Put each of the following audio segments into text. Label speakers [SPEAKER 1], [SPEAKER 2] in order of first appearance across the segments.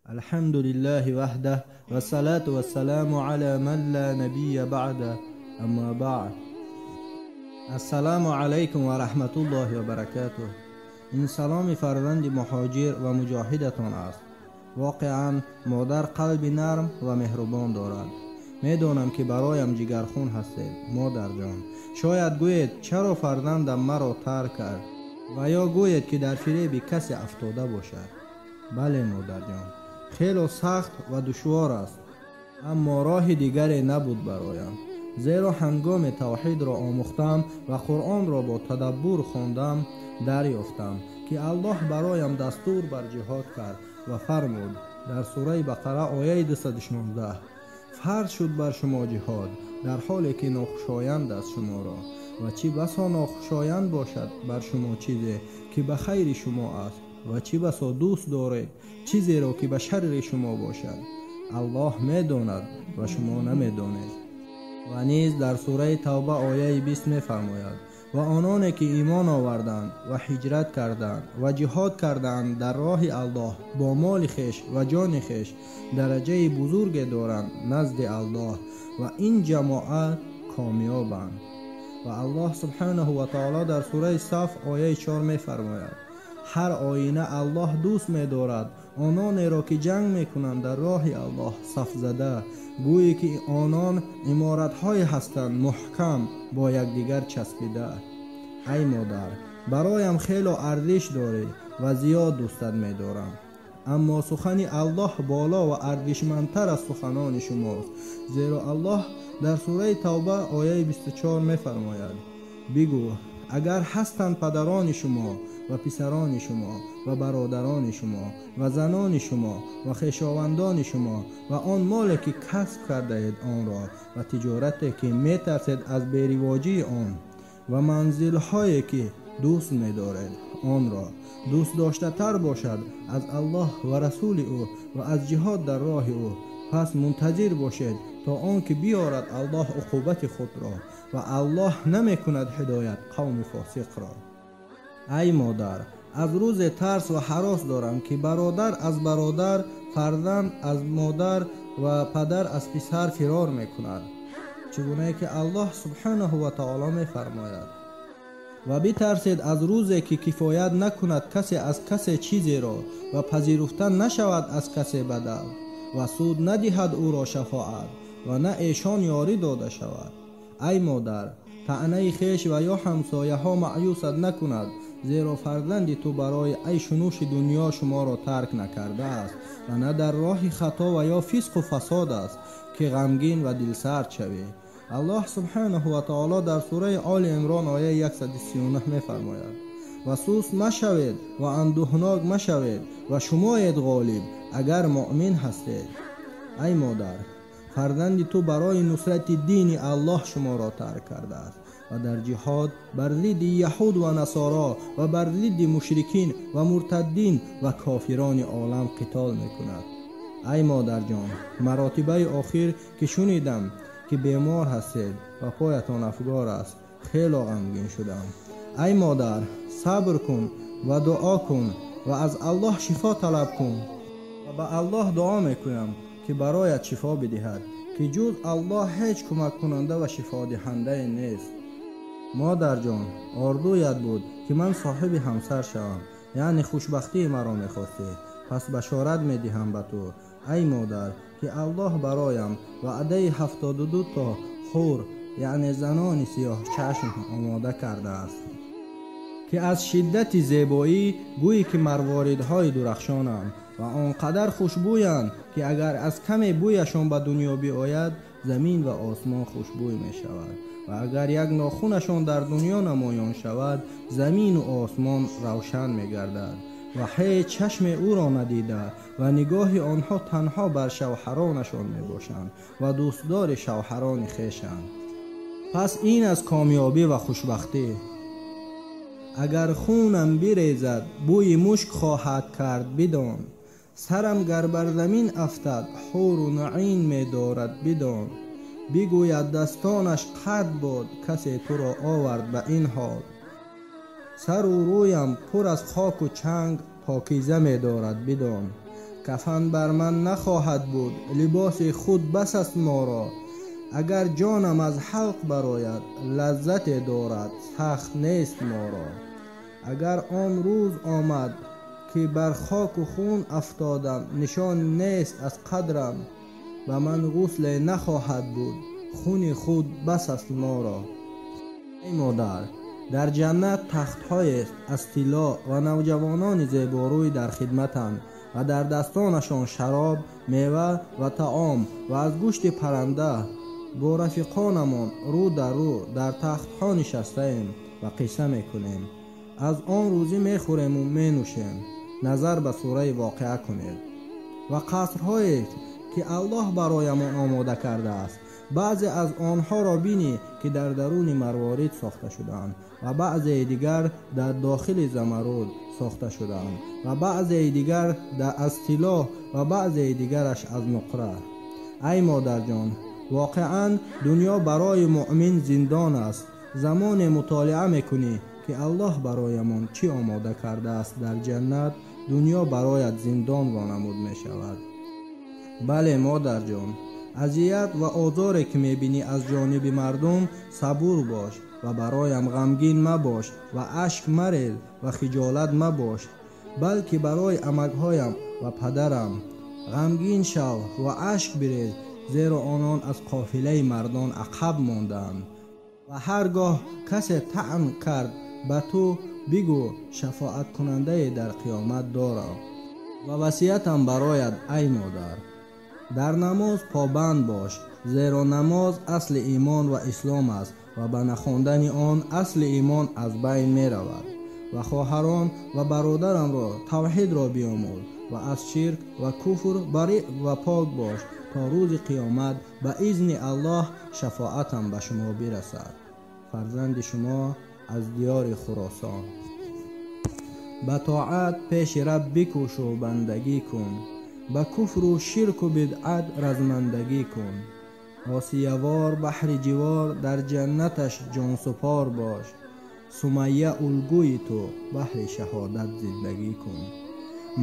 [SPEAKER 1] الحمد لله وحده والصلاة والسلام على من لا نبي بعده اما بعد. السلام علیکم و رحمت الله و برکاته. این سلام فرزند مهاجر و مجاهدتان است. واقعا مادر قلب نرم و مهربان دارد. میدانم که برایم جگرخون هستید مادر جان. شاید گویید چرا فرزندم مرا ترک کرد و یا گویید که در فریب کسی افتاده باشد. بله مادر جان، خیلی سخت و دشوار است، اما راه دیگری نبود برایم. زیرا هنگام توحید را آموختم و قرآن را با تدبر خواندم، دریافتم که الله برایم دستور بر جهاد کرد و فرمود در سوره بقره آیه 216: فرض شد بر شما جهاد در حالی که ناخوشایند است شما را، و چی بسا ناخوشایند باشد بر شما چیزی که به خیر شما است، و چی بسا دوست دارید چیزی را که به شر شما باشد. الله میداند و شما نمیدانید. و نیز در سوره توبه آیه 20 میفرماید: و آنانی که ایمان آوردند و هجرت کردند و جهاد کردند در راه الله با مال خویش و جان خویش درجه بزرگ دارند نزد الله و این جماعت کامیابند. و الله سبحانه و تعالی در سوره صف آیه 4 میفرماید: هر آینه الله دوست می‌دارد آنانی را که جنگ میکنند در راه الله صف زده، گویی که آنان عمارت‌های هستند محکم با یکدیگر چسبیده. ای مادر، برایم خیلی ارزش داری و زیاد دوستت می‌دارم، اما سخن الله بالا و ارزشمندتر از سخنان شماست. زیرا الله در سوره توبه آیه 24 می‌فرماید: بگو اگر هستند پدران شما و پسران شما و برادران شما و زنان شما و خویشاوندان شما و آن مالی که کسب کرده اید آن را و تجارتی که می‌ترسید از بی‌رواجی آن و منزل‌هایی که دوست می‌دارید آن را دوست داشته تر باشد از الله و رسول او و از جهاد در راه او، پس منتظر باشید تا آنکه بیارد الله عقوبت خود را و الله نمی‌کند هدایت قوم فاسق را. ای مادر، از روز ترس و هراس دارم که برادر از برادر، فرزند از مادر و پدر از پسر فرار میکند، چگونه که الله سبحانه و تعالی میفرماید: و بترسید از روزی که کفایت نکند کسی از کسی چیزی را و پذیرفته نشود از کسی بدل و سود ندهد او را شفاعت و نه ایشان یاری داده شود. ای مادر، طعنه خویش و یا همسایه ها مایوست نکند، زیرا فرزند تو برای عیش و نوش دنیا شما را ترک نکرده است و نه در راه خطا و یا فسق و فساد است که غمگین و دلسرد شوی. الله سبحانه و تعالی در سوره آل عمران آیه 139 می‌فرماید: و سست مشوید و اندوهناک مشوید و شمایید غالب اگر مؤمن هستید. ای مادر، فرزند تو برای نصرت دین الله شما را ترک کرده است و در جهاد بر ضد یهود و نصارا و بر ضد مشرکین و مرتدین و کافران عالم قتال میکند. ای مادر جان، مراتبه آخر که شنیدم که بیمار هستید و پایتان افگار است، خیلی غمگین شدم. ای مادر، صبر کن و دعا کن و از الله شفا طلب کن و به الله دعا میکنم که برایت شفا بدهد که جز الله هیچ کمک کننده و شفا دهنده نیست. مادر جان، آرزویت بود که من صاحب همسر شوم، یعنی خوشبختی مرا میخواستی. پس بشارت میدهم به تو ای مادر که الله برایم وعده 72 تا حور، یعنی زنان سیاه چشم آماده کرده است که از شدت زیبایی گویی که مرواریدهای درخشانند و آنقدر خوشبویند که اگر از کم بویشان به دنیا بیاید زمین و آسمان خوشبوی می شود و اگر یک ناخونشان در دنیا نمایان شود زمین و آسمان روشن می گردد و هیچ چشم او را ندیده و نگاه آنها تنها بر شوهرانشان می باشند و دوستدار شوهران خویشند. پس این از کامیابی و خوشبختی. اگر خونم بریزد بوی مشک خواهد کرد بدان، سرم گر بر زمین افتد حور و نعین می دارد بدان. بگوید دستانش قد بود کسی تو را آورد به این حال، سر و رویم پر از خاک و چنگ پاکیزه می دارد بدان. Кафан бар ман нахоҳад буд, либоси худ бас аст моро. Агар ҷонам аз ҳалқ барояд, лаззате дорад, сахт нест моро. Агар он рӯз омад, ки бар хоку хун афтодам, нишон нест аз қадрам, ба ман ғусле нахоҳад буд, хуни худ бас аст моро. Эй модар, дар ҷаннат тахтҳоест аз тилло ва навҷавонони зеборӯй дар хидматанд ва дар дастонашон шароб, мева ва таом ва аз гӯшти парранда. Бо рафиқонамон рӯ дар рӯ дар тахтҳо нишастаем ва қисса мекунем. Аз он рӯзӣ мехӯрему менӯшем. Назар ба сураи Воқеа кунед. Ва қасрҳое, ки Аллоҳ бароямон омода кардааст, баъзе аз онҳоро бинӣ, ки дар даруни марворид сохта шудаанд ва баъзеи дигар дар дохили замаруд сохта шудаанд ва баъзеи дигар аз тилло ва баъзеи дигараш аз нуқра. Ай модарҷон, воқеан дунё барои муъмин зиндон аст. Замоне мутолиа мекунӣ, ки Аллоҳ бароямон чӣ омода кардааст дар ҷаннат, дунё бароят зиндон вонамуд мешавад. Бале, модарҷон, азият ва озоре, ки мебинӣ аз ҷониби мардум, сабур бош ва бароям ғамгин мабош ва ашк марез ва хиҷолат мабош, балки барои амакҳоям ва падарам ғамгин шав ва ашк бирез, зеро онон аз қофилаи мардон ақаб мондаанд. Ва ҳар гоҳ касе таън кард ба ту, бигӯ: шафоаткунандае дар қиёмат дорам. Ва васиятам барояд, ай модар, дар намоз побанд бош, зеро намоз асли имон ва ислом аст ва ба нахондани он асли имон аз байн меравад. Ва хоҳарон ва бародарамро тавҳидро биомӯз ва аз ширк ва куфр бариъ ва пок бош, то рӯзи қиёмат ба изни Аллоҳ шафоатам ба шумо бирасад. Фарзанди шумо аз диёри Хуросон. Ба тоат пеши Раб бикӯшу бандагӣ кун, ба куфру ширку бидъат размандагӣ кун. Осиявор баҳри ҷивор дар ҷаннаташ ҷонсупор бош, Сумайя улгӯи ту баҳри шаҳодат зиндагӣ кун.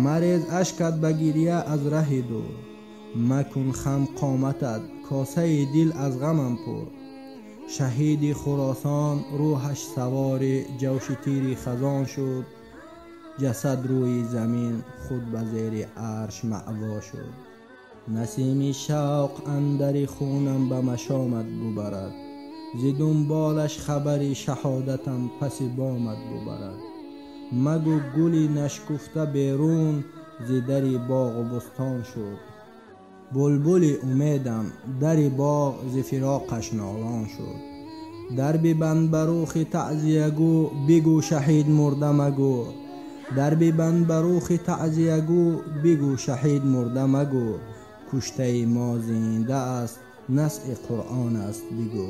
[SPEAKER 1] Марез ашкат ба гирия аз раҳи дур, макун хам қоматат, косаи дил аз ғамам пур. Шаҳиди Хуросон рӯҳаш савори ҷавши тири хазон шуд, ҷасад рӯи замин худ ба зери арш маъво шуд. Насими шавқ андари хунам ба машомат бубарад, зи дунболаш хабари шаҳодатам паси бомат бубарад. Магӯ гули нашкуфта берун зи дари боғу бӯстон шуд, булбули умедам дари боғ зи фироқаш нолон шуд. Дар бибанд ба рухи таъзиягӯ, бигӯ шаҳид мурда магӯ. Дар бибанд ба рухи таъзиягӯ, бигӯ шаҳид мурда магӯ. Куштаи мо зинда аст, насъи Қуръон аст, бигӯ.